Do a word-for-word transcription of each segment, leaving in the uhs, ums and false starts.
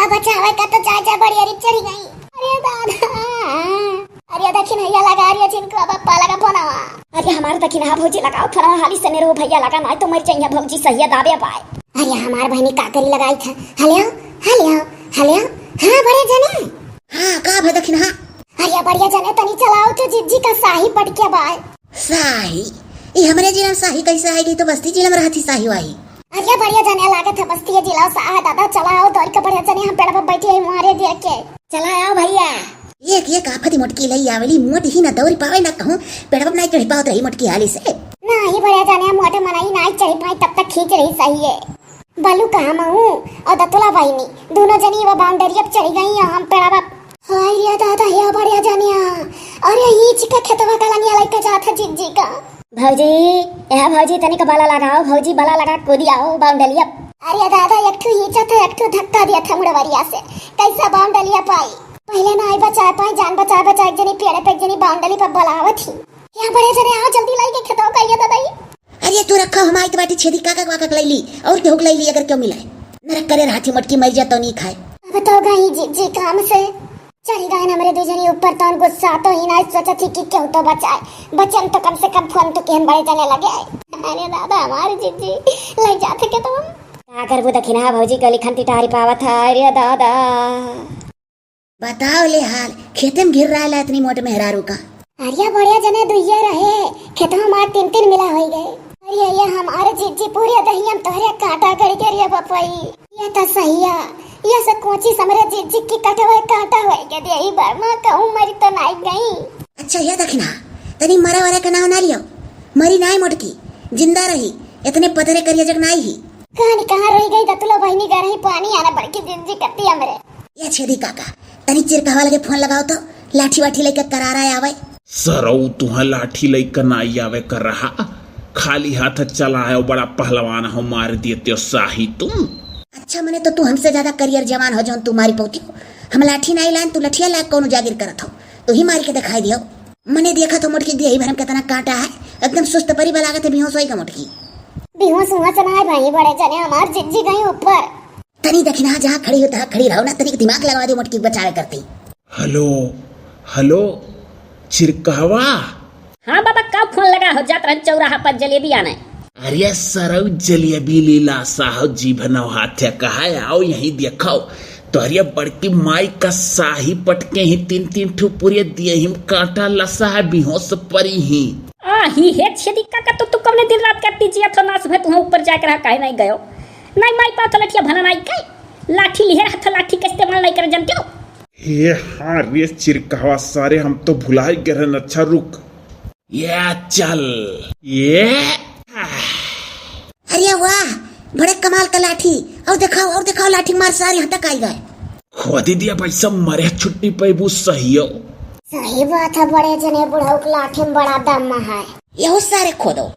अब बचावे का तो जा जा बड़ी अरी चढ़ी गई। अरे दादा, अरे दखिनहा लगा, अरे झिनकुआ बप्पा लगा फोनवा। अरे हमार दखिनहा भौजी लगाओ फोनवा, हाली से मेरे भैया लगा, नाहीं तो मर जाइए भौजी, सहिया दाबे पाए। अरे हमार बहिनी का करी लगाई था। हेलो, हेलो, हेलो। हाँ बड़े जने। हाँ का भा दखिनहा? अरे बड़े जने तनी चलाओ तो जिज्जी का साही पटकिया बाय। साही? ई हमरे जिला में साही कैसे आई गई? तो बस्ती जिला में रहती साही वाही। अरे बड़े जने लागत है बस्ती जिला साह दादा, चलाओ दौड़ के बड़े जने हम पेड़ पर बैठे हैं मारे देख के। चला आओ भैया। एक एक आफत मोटकी लई आवेली, मोट ही ना दौड़ पावे ना कहूँ, पेड़वा पर नाई चढ़ी पावत रही मोटकी हाली से। नाहीं बड़े जने मोट मनई नाई चढ़ी पाई, तब तक खींच रही सही है। बलू कहाँ महू और दतुला बहिनी दोनों जनी वो बाउंड्री अब चढ़ी गई हैं हम पेड़वा। हाय रे दादा, या बड़े जनिया, अरे ईच के खेतवा का लंगिया लइके जात है जिज्जी का। भौजी, ए भौजी, तनिक बला लगाओ भौजी, बला लगा कूदी आओ बाउंडलिया। अरे दादा, एक ठो ईंचा था, एक ठो धक्का दिया था मुड़वरिया से, कैसा बाउंडलिया पाई? पहले ना आई बचाए पाई, जान बचाए बचाए एक जनी पेड़े पे एक जनी बाउंडली पर बलावत ही। या बड़े जने आओ जल्दी लाई के खेतवा का ये दादा ये। अरे तू रखा, हम आई तो बाटी छेदी काका वाका के लैली और केहू के लैली अगर क्यों मिले। नरक करे रहा थी मोटकी मर जा तो नहीं खाए। अब तो गई जिज्जी काम से। चढ़ी गए हमरे दू जनी ऊपर, तौन गुस्सा तो ही ना सोचत ही कि केहू तो बचाए, बचन तो कम से कम फोन तो केहन बड़े जने लगे। अरे दादा, हमारी जिज्जी ले जाते के तो हम का करबू दखिनहा भौजी, गली खंती टारी पावत है। अरे दादा, बताओ ले हाल, खेते में घिर रहा है इतनी मोट मेहरारू का। अरे बड़े जने दुइये रहे, खेतवा मार तीन तीन मिला होई गए। अरे ये हमारे जिज्जी पूरे दहिया में तोहरे कांटा गड़ के रे बपई। ये तो सहिया, ये से कोची समरे जिज्जी की कटवे कांटा होई गए, यही बर्मा कहूँ मरी तो नाई गई। अच्छा ये दखिनहा, तनी मरे वाले का नाव ना लियो, मरी नाई मोटकी, जिंदा रही, इतने पतरे करिया जग नाई ही। कहानी कहाँ रही गई दतुलो बहिनी, गा रही पानी आना बड़की जिज्जी कत्ती हमरे। ए छेदी काका, तनी चिरकहवा लगे फोन लगाओ तो, लाठी वाठी लइके करारा आवे। सरऊ तुहा लाठी लइके नाई आवे कर रहा, खाली हाथ चला आयो, बड़ा पहलवान हो, मार दिए त्यो साही तुम। अच्छा मने तो तू हमसे ज्यादा करियर जवान हो जौन तू मारी पौती हो। हम लाठी नाई लान, तू लठिया लाग कौनो जागिर करत हो, तू ही मारी के दिखाई दियो। मने देखा तो मोटकी देही भरम कितना कांटा है, एकदम सुस्त परी बा लागत है, बेहोश होई का मोटकी। बेहोश हुआ से ना है भाई, बड़े जने हमार जिज्जी गई ऊपर। तनी दखिनहा जहाँ खड़ी हो तहाँ खड़ी रहो ना, तनी दिमाग लगवा दे मोटकी बचावे करती। हेलो, हेलो, चिरकहवा। हाँ बाबा, का फोन लगा हो, जात रहन चौराहा पर जलेबी आने। अरे सरऊ जलेबी लीला साहब जी भनव हाथ्या कहा है, आओ यहीं देखो। तोहरिया बड़की माई का साही पटके ही तीन तीन ठो पुरिया दिए ही कांटा लसा है, बेहोश परी ही। आ ही हे छेदी काका, तो तू कौने दिन रात का तीजिया थो नास में तुहा ऊपर जाके रहा, काहे नहीं गयो? नहीं माई पाओ तो लठिया भला नहीं के। लाठी लिहे रहा था, लाठी का इस्तेमाल नहीं करे जानते हो? हे हाँ रे चिरकहवा सारे, हम तो भुलाई गए रहन। अच्छा रुक, ये चल, ये। अरे वाह, बड़े कमाल का लाठी। और दिखाओ, और दिखाओ, लाठी मार सारे यहाँ तक आई गए। खोदी दिया भाई सब मरे छुट्टी पैबू सहियो। सही बात है बड़े जने, बुढ़ऊ के लाठी में बड़ा दम है। यहो सारे खोदो।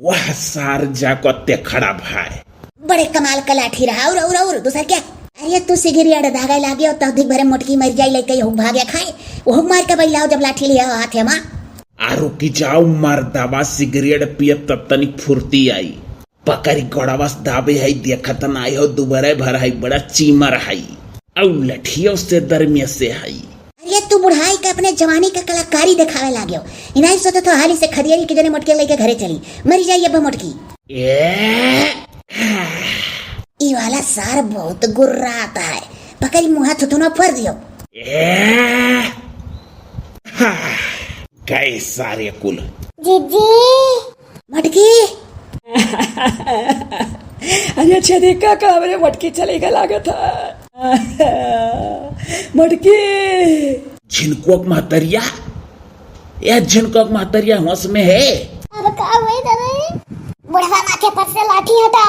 वह सार जाको ते खड़ा भाई। बड़े कमाल का लाठी रहा। और, और, और दूसर क्या? अरे तू सिगरेट धागा लागे और तब भरे मोटकी मर जाई लइके यहू भागे खाए। वहू मार के बैलाओ जब लाठी लिया हो हाथे मा। आ रुकी जाओ मर्दावा, सिगरेट पियत तब तनिक फुर्ती आई। पकड़ी गोड़वा से दाबे है, देखत नाई हो दुबरे भर है, बड़ा चीमर है। औ लठियो से दरमिया से है। अरे तू बुढ़ाई के अपने जवानी का कलाकारी दिखावे लागे हो। इनाई सोचत हो हाली से खदियारी के जने मोटकी लइके घरे चली। मरी जाई अब मोटकी। ए, ई वाला सार बहुत गुर्रात है। पकड़ी मुहा थुथुना फोर दियो। ए, हा, गए सारे कुल। जीजी। मोटकी। अरे अच्छा देखा का हमरे मोटकी चले गए लागत है। मोटकी। झिनकुआ के महतरिया, ए झिनकुआ के महतरिया होश में है? अब का हुई दादा? बुढ़वा माथे पर से लाठी हटा।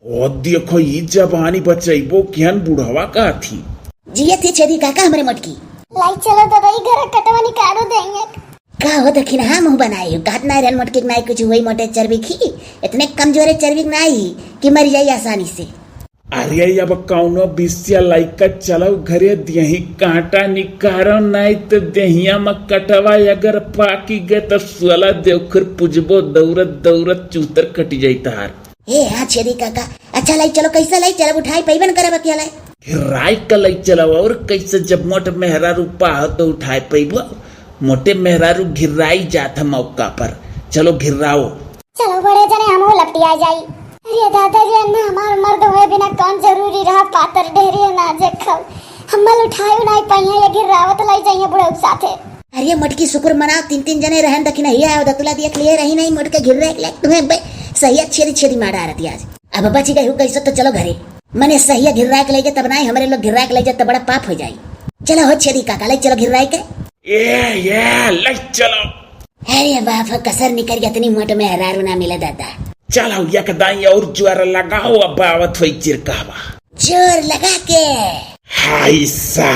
ओ देखो, ई जवानी बचैबो केहन बुढ़वा का थी। जियत ही छेदी काका हमरे मोटकी। लाई चलो दादा, ई घर कटवा निकालो देंगे। का हो दखिनहा मुँह बनाई हो, कहत नाई रहन मोटकी के नाई कुछ हुई मोटे चर्बी की, इतने कमजोरे चर्बी के नाई कि मर जाई आसानी से। अरे अब कौनो बिस्या लइका चलो घरे दियही कांटा निकारो, नाई तो देहिया में कटवा अगर पाकी गए तो सुअला देवखुर पुजबो दौड़त दौड़त चूतर कटी जाई तहार। ए हाँ छेदी काका, अच्छा लाई चलो, कैसे लाई चलब, उठाई पैबन करब अकेले। घिर्राई का लाई चलब, और कैसे, जब मोट मेहरारू पाह तो उठाए पैबो। मोटे मेहरारू घिर्राई जात है मौका पर। चलो घिर्राओ। चलो बड़े जने हमहू लपटिया जाई। अरे दादा रे, अन्ना हमार मर्द होए बिना कौन जरूरी रहा, पातर ढेरे ना जे खाऊ। हम्मल उठायु नाई पाइया, ये घिर्रावत लाई जाइए बुढ़ऊ साथे। अरे मटकी शुक्र मनाओ, तीन तीन जने रहन दखिन हिया आओ दतुला दिया के लिए रही नहीं मोट के घिर्रा के लिए तुम्हें बे सही छेदी छेदी मार डारती आज। अब बची गई हूँ कैसे तो चलो घरे। मने सहिया घिर्रा के लेके तब नाई हमरे लोग घिर्रा के ले जाए तो बड़ा पाप हो जाई। चलो हो छेदी काका ले चलो घिर्रा के। ए, ए, ले चलो। अरे बाप हो, कसर निकर गया, इतनी मोट मेहरारू ना मिले दादा। चलो एक दाई और ज्वार लगाओ, अब आवत होई चिरकावा। जोर लगा के। हाय सा।